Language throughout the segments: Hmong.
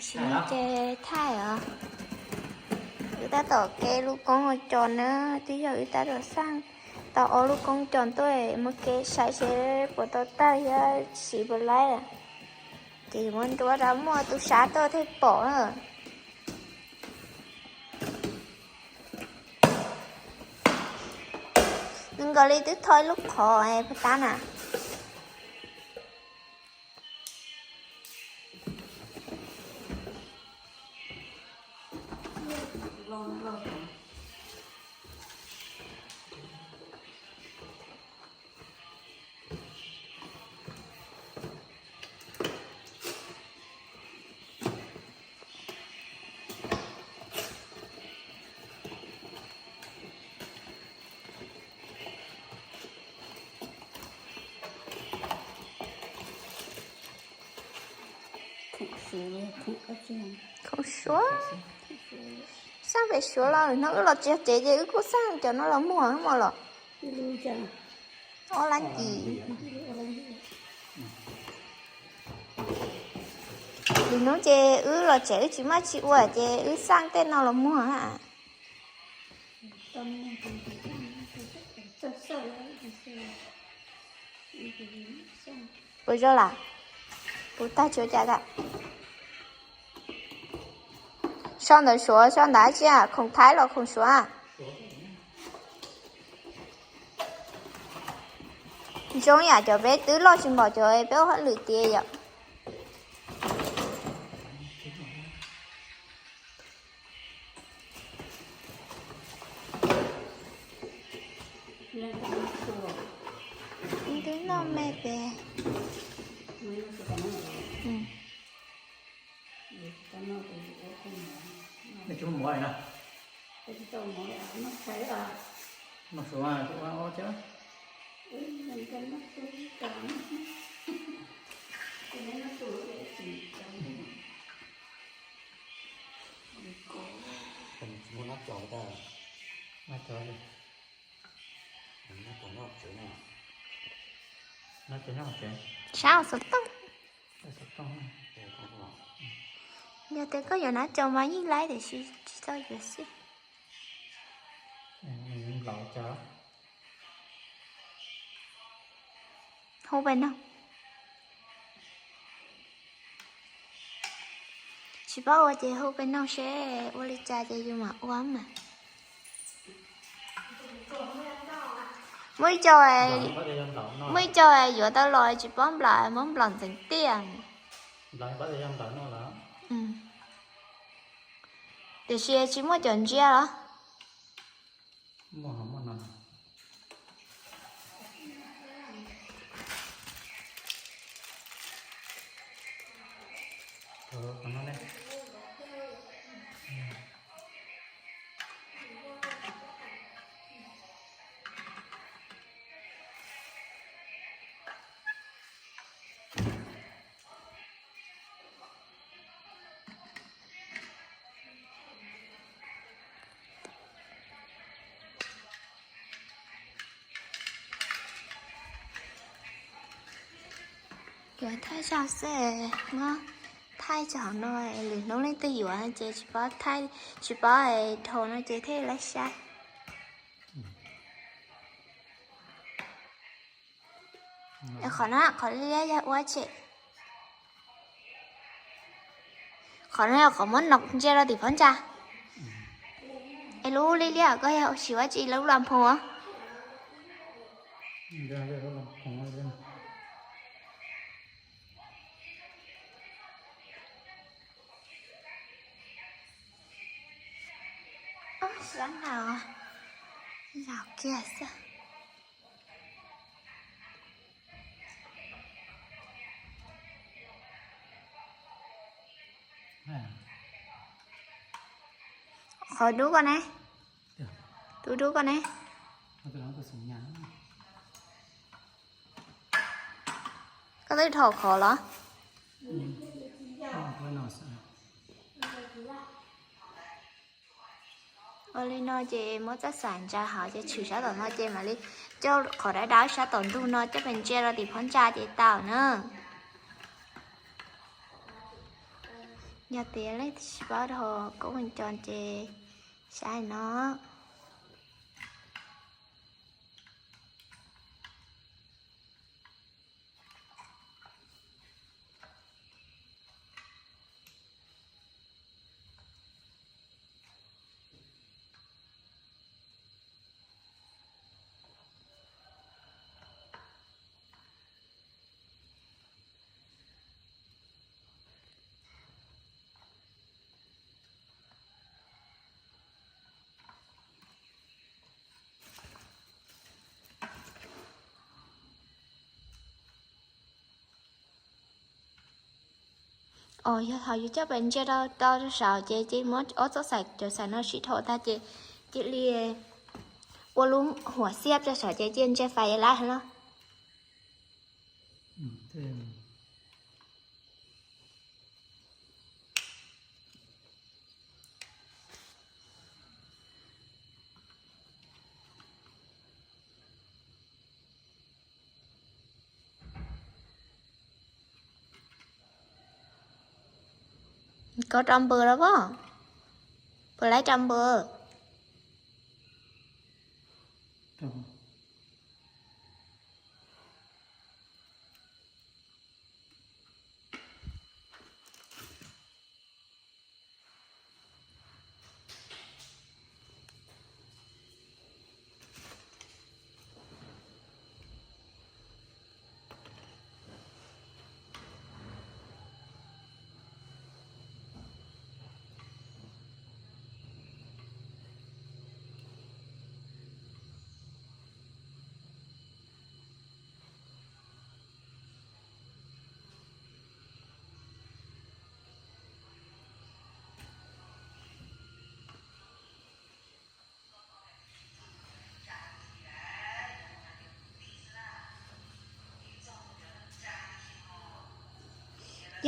Sim no ces thaij os. Wb tab tom kev lub koob ua cos na, twb yog wb tab tom xaj tau ob lub koob cos tuaj, muab kev saib seb puas tau tawg thiab siv puas laib. Ces yuav muab nruab rau muaj tus sab tuaj thiaj pom na. Nws nkaus li twb tho ib lub qhov puas tab na. Khoom suav, xaj pem suav los lwm hnub wb los tsis yog tsev ces wb kuj xaj cov no los muag mos los. Ob lab ncim. Lwm hnub ces wb los tsev wb tsis muaj tsis ua ces wb xaj tej no los muag na. Puas zoo lawm? Puas tag tsuav cas tas? Sau ntawv suav, sau ntawv dab tsi? Khoom thaib los khoom suav? Zoo yam cov peb twb loj tsis npaum cov peb ua hauj lwm tiav yom. Twb noj me pem. Noj suav, ua ob thiab. Muaj nab cov tas, nab cov, nab cov nyob tsev, sab xov tooj. Yog tias koj yuav nab cov mas yeej laib tiam sis tsis tau yuav xwb. Hu pem no. Tsis paub ua ces hu pem no seb ua li cas ces yus mam ua mas. Muaj ib co, muaj ib co yuav tau los tsis paub nplaum, muab nplaum ntxeev tiaj. Tiam sis tsis muaj cov ntsia los? Yuav thaij zog xwb, muab thaij tso hauv no, lwm hnub leej twg yuav ces tsis paub, tsis paub dhau no ces thiaj li saib. Qhov no, qhov liab liab yog ua tsi? Qhov no yog qhov muab no ntsia rau tim phab ntsa. Es lub liab liab koj yog siv ua tsi, lub las phoom os? Sab na, zaum kiag xwb. Qhov dub ko ne? Tus dub ko ne? Koj twb dhau qhov los? Ua li no ces muab txoj xaim ntsa hauv ces tshwm sab tom no ces mam li coj qhov dawb dawb sab tom ntug no coj pes ntsia rau tim phab ntsa ces tau na. Yog tias leej twg tsis paub rau koob hmoov cos ces saib no. Os, yog thaum yus coj pes ntsia rau rau saum ces cia li muab ob txoj xaim cov xaim no sib dhau tag ces cia li ua lub huam xiab rau saum ces cia li ntsia fais lawm los. Koj rau npws los pob, puas laib rau npws?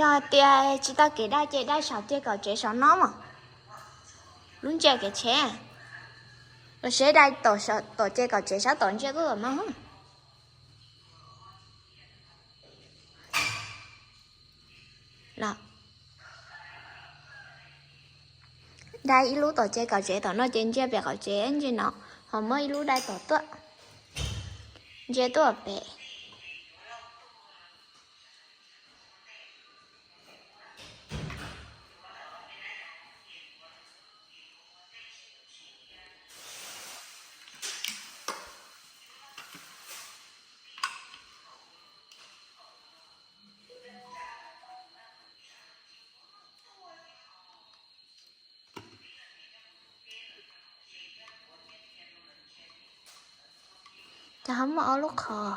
Yog hais tias tsis tau kev dai ces dai saum ces kaum tsev saum no mas, lub ntsia kev tsheb, los sis dai tom ces kaum tsev sab tom ntsia kuj no. Dai ib lub tom ces kaum tsev tom no ces ntsia pem kaum tsev ntsia no, ho muab ib lub dai tom tuaj, ntsia tuaj pem. Ces ho muaj ob lub qhov.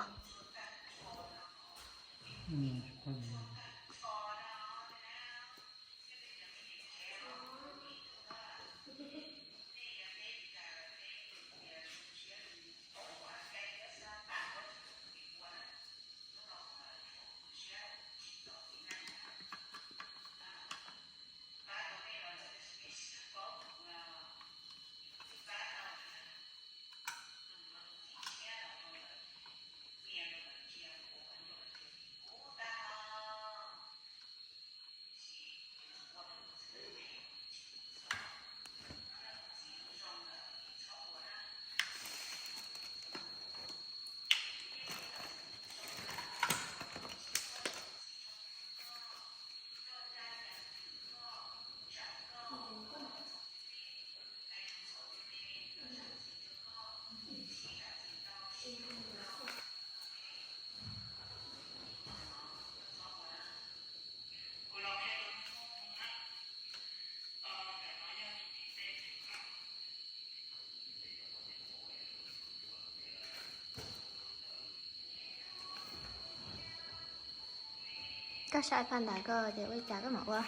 Koj saib phaj ntawd koj tias ua li cas koj mam ua.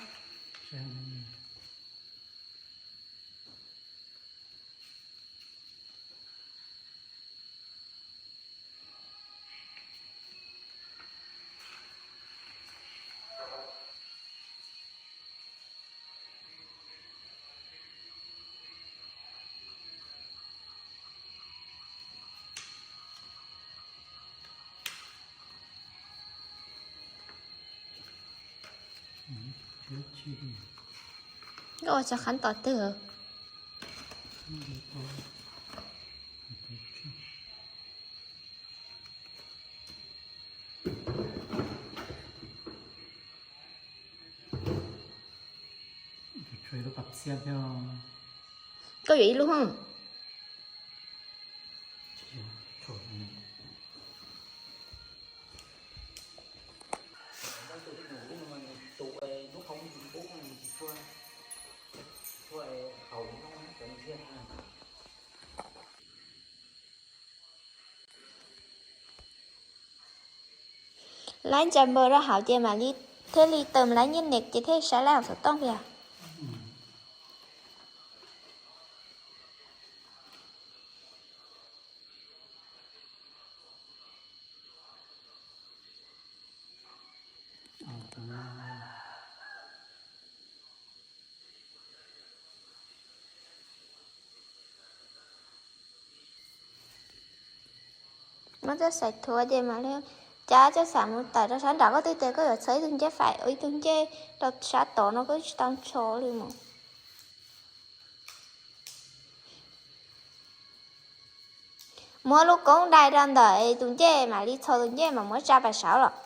Ua cov qhab tom twg? Koj yuav ib lub hoob. Laib ntsa npaws rau hauv ces mam li thiaj li tawm laib nyiaj nes ces thiaj saib laib hauv xov tooj tiag. Muab coj xaim thuav ces mam li, cov coj xaim mus tawm rau sab nram, koj twb tias koj yuav txhawb ib tug ncej faim ib tug ncej rau sab tod no koj tsis tau ntxhov li mus. Muab lub koob dai rau ntawm tus ncej mam li txhos tus ncej mas muab tsa pais saud los.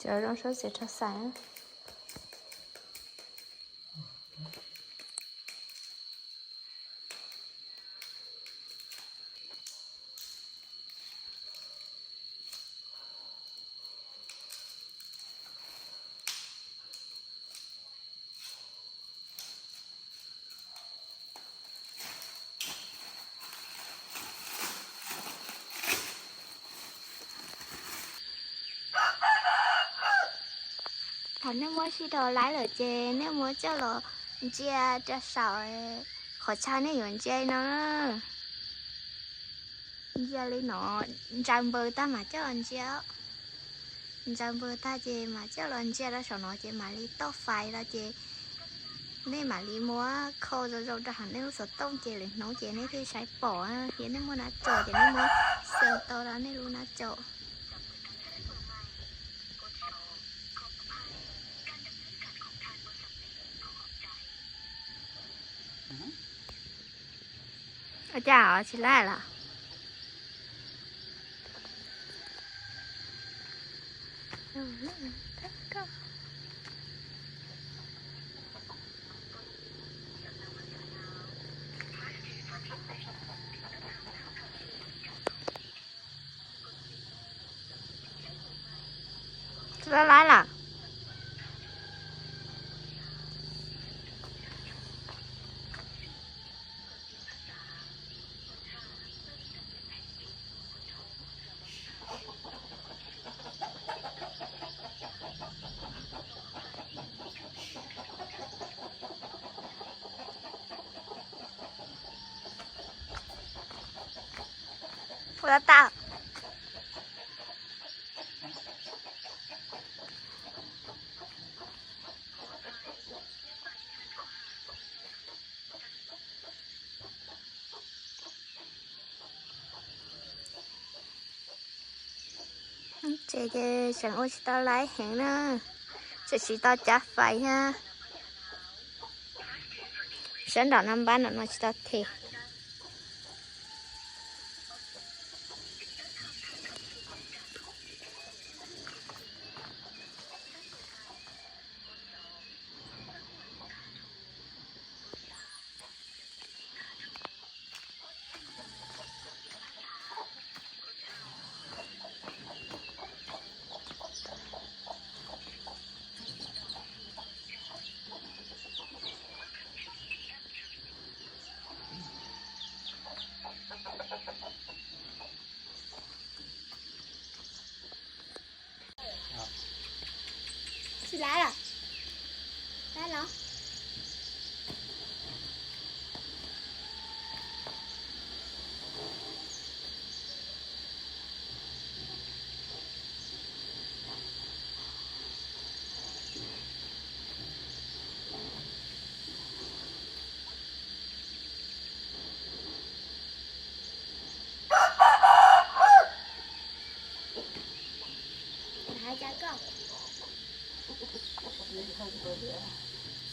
Cov zoo sab txiv rau xaim. Thaum nej muab sib rau laib lawm ces nej muab coj los ntsia rau saum qhov chaw nej yuav ntsia no. Ntsia li no, ntsaws npaws tag mam coj los ntsia. Ntsaws npaws tag ces mam coj los ntsia rau saum no ces mam li toj fais los ces nej mam li muab khau zoo zoo rau hauv nej lub xov tooj ces lwm hnub ces nej thiaj saib pom. Yog nej muaj nab caum ces nej muab xaws tau rau nej lub nab caum. Ua cas tsis laib los? Tsis laib los? Ua tau. Tsev ces tseem ua tsis tau laib heev na, tseem tsis tau cav fais thiab. Sab nraum no npab nraum no tsis tau them.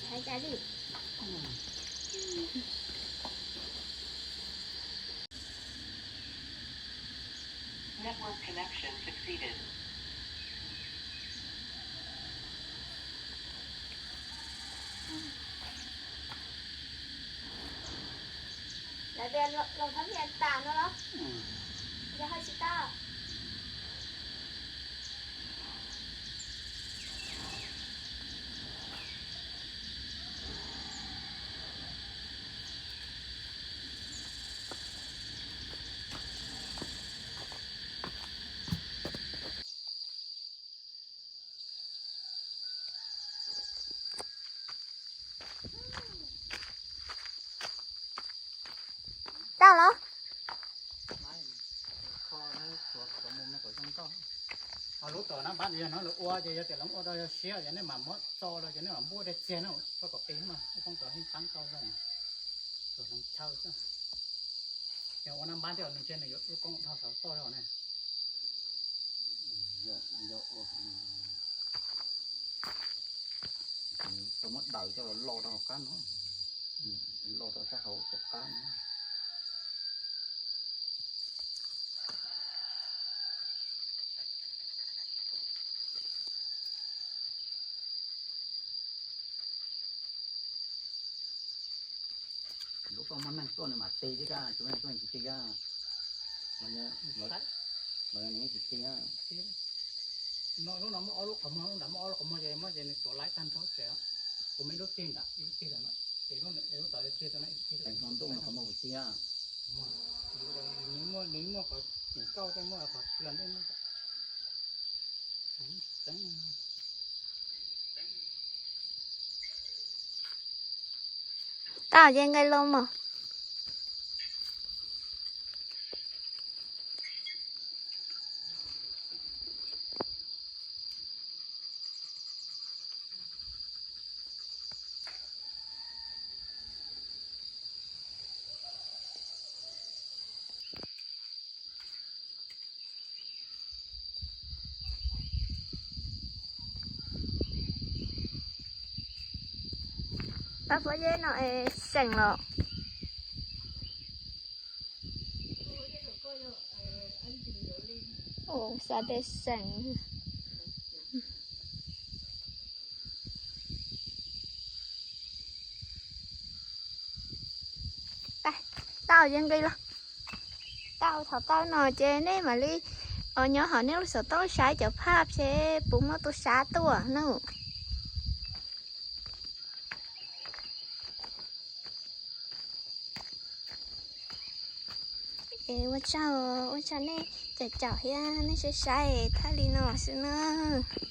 Hais cas li? Network connection succeeded. Lawv tias loo thab niam tas no los? Yog hais tsis tau. Tau los? Ho lub tom no npab yog no lawv ua ces yog tias lawv ua tau yog siab ces nej mam muab txo los ces nej mam npuaj dej txiag na, txo kom pes mas lub koob tod yeej teeb tau zoo. Tus hloov chaw xwb. Yog ua nab npab thiab nws ntshe nws yuav lub koob dhau saum toj zog ne. Tau muab daws coj los lo rau hauv qab no, lo rau sab hauv cov qab no. Lub koj muaj neeg tuaj nws mam tig thiab, tsis muaj neeg tuaj tsis tig. Los nws tsis tig. Lub no muaj ob lub qhov muag, lub nram muaj ob lub qhov muag ces muab ces nws tuav laib tag nrho ces kuv muaj ib lub tig nram, ib lub tig ntawm no, ces lub tod tig rau no ib lub tig. Hmo ntuj no qhov muag puas tig? Nws muaj, nws muaj qhov tseem kauj thiab muaj qhov txia thiab. Tau ces nqis los mas. Pab pob zeb no es seem los. Ua xav tias seem. Tau ces nqis los. Tau, thaum tau no ces nej mam li nyob hauv nej lub xov tooj saib cov phaj seb puas muaj tus sab tuaj nawb. Es ua tsaug, ua tsaug nej caum caum thiab nej saib saib thaj li no xwb nawb.